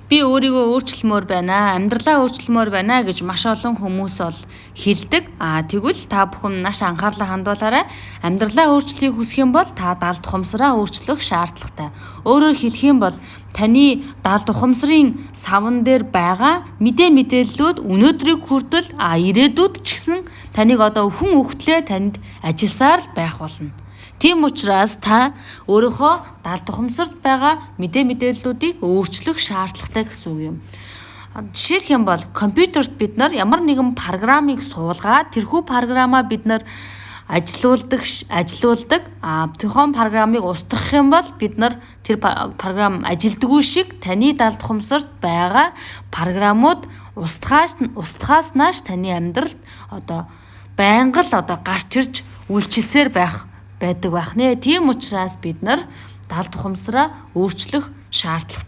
Би өөрийгөө өөрчлөмөөр байна, амьдралаа өөрчлөмөөр байна гэж маш олон хүмүүс бол хэлдэг. Аа, тэгвэл та бүхэн маш анхаарлаа хандуулаарай. Амьдралаа өөрчлөхийг хүсэх юм бол та далд ухамсараа өөрчлөх шаардлагатай. Өөрөөр хэлэх юм бол таны далд ухамсарын саван дээр байгаа мэдээ мэдээллүүд өнөөдрийг хүртэл, ирээдүйд ч гэсэн таныг одоо өхөн үхтлээ танд ажилласаар л байх болно. Тийм учраас та өөрийнхөө далд ухамсарт байгаа мэдээ мэдээллүүдийг өөрчлөх шаардлагатай гэсэн үг юм. Жишээлх юм бол компьютерт бид нар ямар нэгэн програмыг суулгаад, тэрхүү програмаа бид нар ажилуулдаг. Тухайн програмыг устгах юм бол бид нар тэр програм ажилдаггүй шиг таны далд ухамсарт байгаа програмууд устгахаас нааш таны амьдралд одоо байнга л одоо гарч ирж үйлчилсээр байдаг байх нэ. Тийм учраас бид нар далд ухамсараа өөрчлөх шаардлагатай.